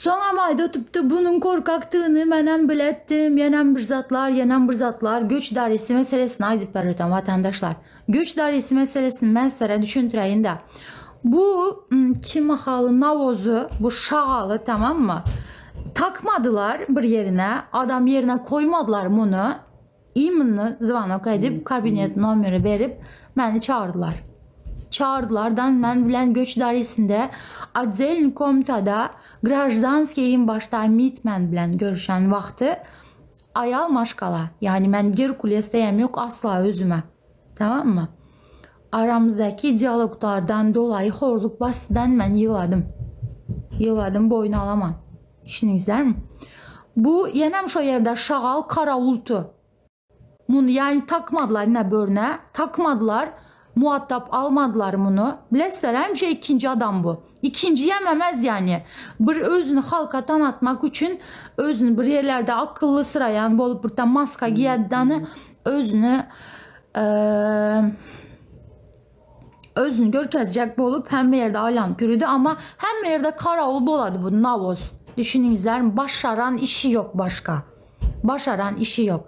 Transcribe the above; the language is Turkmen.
Soňam aýdatypdy, bunuň korkakdygyny menem biletdim, ýenem bir zatlar, ýenem bir zatlar, göç idaresi meselesini aýdyp bererdim watandaşlar. Göç idaresi meselesini men sizlere düşündireýin-de. Bu kim mahaly nawozy, bu şagaly tamammy? Takmadylar bir ýerine, adam ýerine koýmadylar muny. Imенно zwanok edip, kabinet nomeri berip, meni çagyrdylar. Çagyrdylardan men bilen göç idaresinde otdelny komnatada graždanskiý iň başda MIT men bilen görüşen wagty aýal maşgala, ýagny men Gerkules diýem ýok asla özüme. Tamammy? Aramyzdaky dialoglardan dolaýy horluk basdydan men ýygladym. Ýygladym boýun alaman. Düşündiňizlermi? Bu ýenem şo ýerde şagal karawulty. Muny ýany takmadylar ne börne, takmadylar, muhatap almadylar muny. Bilesizler hemişe ikinji adam bu. Ikinji ýememez ýany. Bir özüni halka tanatmak üçin özüni bir ýerlerde akylly syraýan bolup bir tam maska giýädidany özüni özüni görkezjek bolup hemme ýerde aýlanyp ýürüdi amma hemme ýerde karawul bolady bu nawoz. Düşündiňizlermi? Başaran işi ýok başga. Başaran işi ýok.